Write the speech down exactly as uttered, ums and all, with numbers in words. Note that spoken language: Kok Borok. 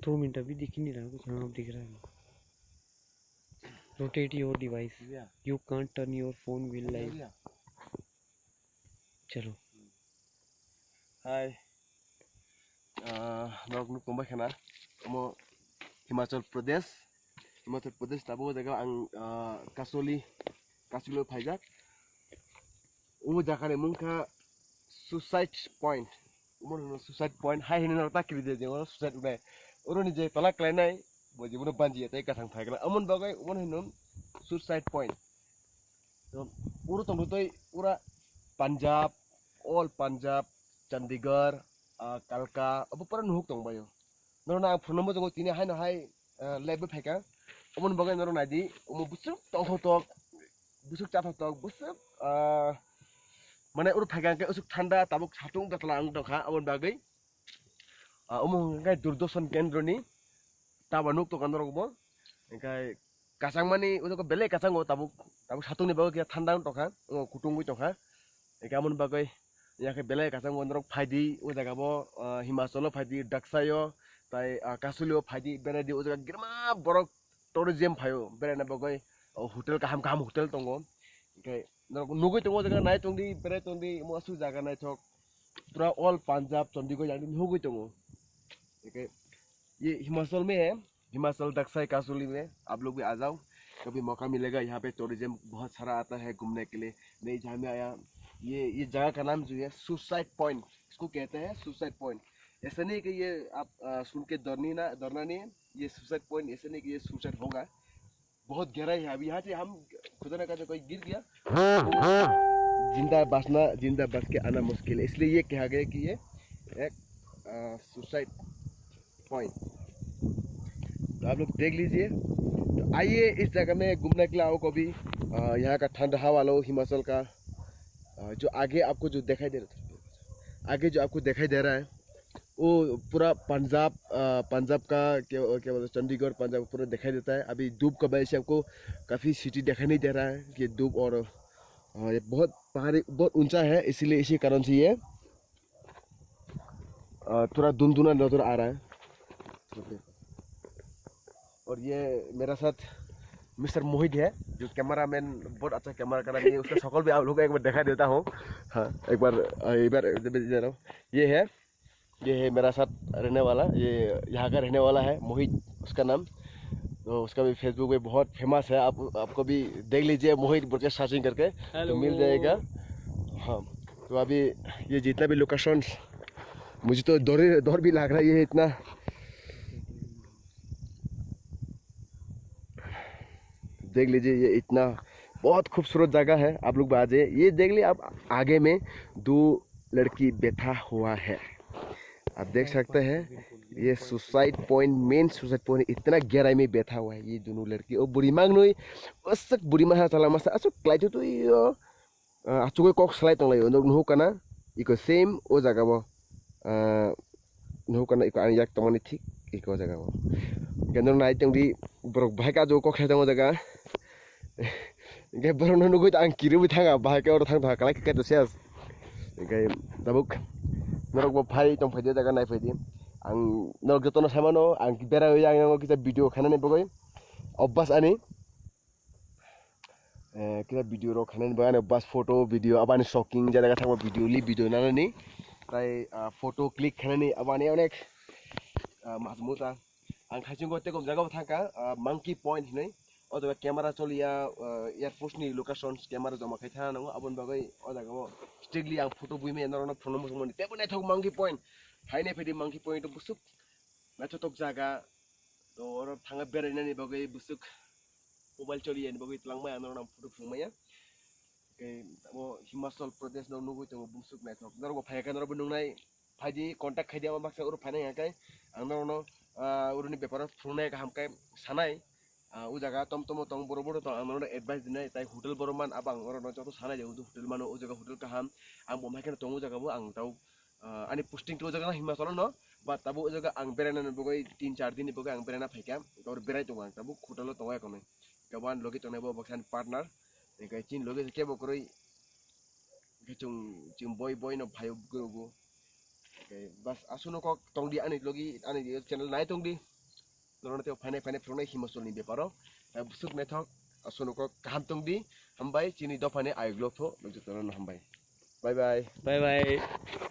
दो मिनट, अभी दिख ही नहीं रहा कुछ। हाँ, अब दिख रहा है। Rotate your device. Yeah. You can't turn your phone wheel live. Yeah. Chalo. Hi. Ah, norok nuk tongbai khana. Omo Himachal Pradesh. Himachal Pradesh tabuk o jaga ang, ah, Kasoli, Kasoli o phaijak. O jaga ni mung kha Suicide Point. Omo no Suicide Point. Hai hino norok ta kiri de, omo Suicide Point. Oro ni je tola klai nai, bo je bono banji ya tei kathang phai kla. Amon bagwi omo hino Suicide Point. To oro tong tei pura Punjab, all Punjab, Chandigarh, ah, Kalka, abo pura nuhuk tong bayo. Norok na ang phunukma jago tini haino hai, ah, live bai phaikha. Omo ni bagwi norok naidi, omo bwswk tongthok tok, bwswk chathok tok, bwswk, ah, mane oro phaikha hwnkhe uswk thanda, tabuk satung betla ang tongkha, omo ni bagwi. Ah, omo hwnkhe Doordarshan kendroni tower nuk tongkha norok bo. Hwnkhe kachangmani o jaga belai kachango tabuk, tabuk satungni bagwi khe thanda wng tongkha, o kutung wngwi tongkha. Hwnkhe amoni bagwi yakhe belai kachango norok phaidi o jaga bo, ah, Himachalo phaidi, Daksai o, tai, ah, Kasuli o phaidi, beraidi o jaga girma borok tourism phaio beraina bagwi, o hotel kaham kaham hotel tongo. Hwnkhe norok nugwi tongo o jaga nai tongdi, berai tongdi, omo aswk jaga naithok. Pura all Punjab, Chandigarh yang nugwi tongo. Hwnkhe ye Himachal mein hai, Himachal Daksai Kasuli mein aap log bhi aa jao. कभी मौका मिलेगा, यहाँ पे टूरिज्म बहुत सारा आता है घूमने के लिए। नहीं, जहाँ में आया, ये, ये जगह का नाम जो है सुसाइड पॉइंट, इसको कहते हैं सुसाइड पॉइंट। ऐसा नहीं कि ये आप, अ, सुन के डरनी ना, डरना नहीं है। ये सुसाइड पॉइंट ऐसा नहीं कि ये सुसाइड होगा, बहुत गहराई है। अभी यहाँ से हम खुदा ना खासा कोई गिर गया, जिंदा बचना, जिंदा बच के आना मुश्किल है। इसलिए ये कहा गया कि ये एक, अ, सुसाइड पॉइंट। तो आप लोग देख लीजिए। तो आइए इस जगह में घूमने के लिए आओ कभी। अ, यहाँ का ठंडा हवा लो, हिमाचल का। अ, जो आगे आपको जो दिखाई दे रहा है, आगे जो आपको दिखाई दे रहा है, वो पूरा पंजाब, अ, पंजाब का क्या, क्या बोलते हैं, चंडीगढ़, पंजाब पूरा दिखाई देता है। अभी धूप का वजह से आपको काफ़ी सिटी दिखाई नहीं दे रहा है कि धूप और, अ, ये बहुत पहाड़ी, बहुत ऊंचा है, इसीलिए इसी कारण से ये, अ, थोड़ा धुंधुना नजर आ रहा है। और ये मेरा साथ मिस्टर मोहित है, जो कैमरामैन, बहुत अच्छा कैमरा करा है, उसका शक्ल भी आप लोगों को एक बार दिखा देता हूँ। हाँ, एक बार, अ, एक बार इधर, इधर आओ। ये है, ये है मेरा साथ रहने वाला, ये यहाँ का रहने वाला है मोहित उसका नाम। तो उसका भी फेसबुक पे बहुत फेमस है, आप, आपको भी देख लीजिए मोहित बोल के सर्चिंग करके, तो हेलो। मिल जाएगा। हाँ, तो अभी ये जितना भी लोकेशंस, मुझे तो डर ही, डर भी लग रहा है ये इतना। देख लीजिए, ये इतना बहुत खूबसूरत जगह है। आप लोग भी आ जाइए। ये देख लीजिए, आप आगे में दो लड़की बैठा हुआ है, आप देख सकते हैं। ये suicide point, main suicide point, इतना गहराई में बैठा हुआ है ये दोनों लड़की। और बुढ़ी मांग नहीं, असक बुढ़ी मांग चला मसा, असक क्लाइटो तो यो। Ah, achugwi kok slai tonglaio, nuk nuhuk kana, iko same o jaga o, ah, nuhuk kana iko ani yak tongmani thik iko jaga o. Hwnkhe nuk nai tongdi, borok bahai khe ajo kok slai tongo o jaga. Hwnkhe borokno nugwi ang kiribwi thanga, bahai khe oro thang thang kalai khe to ses. Hwnkhe tabuk norok bo phai tong phaidi o jaga nai phaidi. Ang norok jotono sai mano, ang berai yang kisa video khainani bagwi obbas ani. Eh, kisa video rok khainani bagwi ani bus photo, video, abani shoking, jada thangma video, li video nanani. Tai, ah, photo click khainani abani onek, ah, mas muta. Ang khaichungo tei kom jaga bo thangkha, ah, Monkey Point hinwi. O jaga camera choliya, ah, air force ni locations camera joma khai thana nango. Aboni bagwi o jaga o strictly ang photo bui maya norokno phunukmani. Teibo naithok Monkey Point. Haino phaidi Monkey Point o busuk naithotok jaga. To oro thangwi berainani bagwi busuk mobile choli yani bagwi twlangmaya norokno photo phunukmaya. Tei abo Himachal Pradesh no nugwi tongo bumsuk naithok. Norokbo phaikha norokbo nungnai phaidi contact khaidi abo baksa oro phainai hwnkhe ang norokno, ah, oroni beparo phunuknai kaham khe sanai. Ah, o jaga tom tomo tong boro boro tong ang norokno advice dinai tai hotel boro man abo ang norokno joto sanai je hotel mano o jaga hotel kaham ang bo mai kheno tongo o jaga bo ang tao Ah, ani posting to o jaga no Himachal no, but tabuk o jaga ang beraina ni bagwi tin char din ni bagwi ang beraina phaikha, tabuk berai tongo ang, tabuk hotel o tongo ekhonoi. Tabuk ani logi tongnai bo baksa ani partner, hwnkhe chini logi kebo kwrwi, hwnkhe chwng, chwng boi boi no phaio kwrwgo. Bas, aswk no kok tongdi ani logi, ani channel nai tongdi. Norok tei phainai phainai phwrwngnai Himachal ni beparo. Busuk naithok, aswk no kok kaham tongdi. Hambai chini dophani ayuk lotho, nukjak tongno hambai. Bye bye. Bye bye.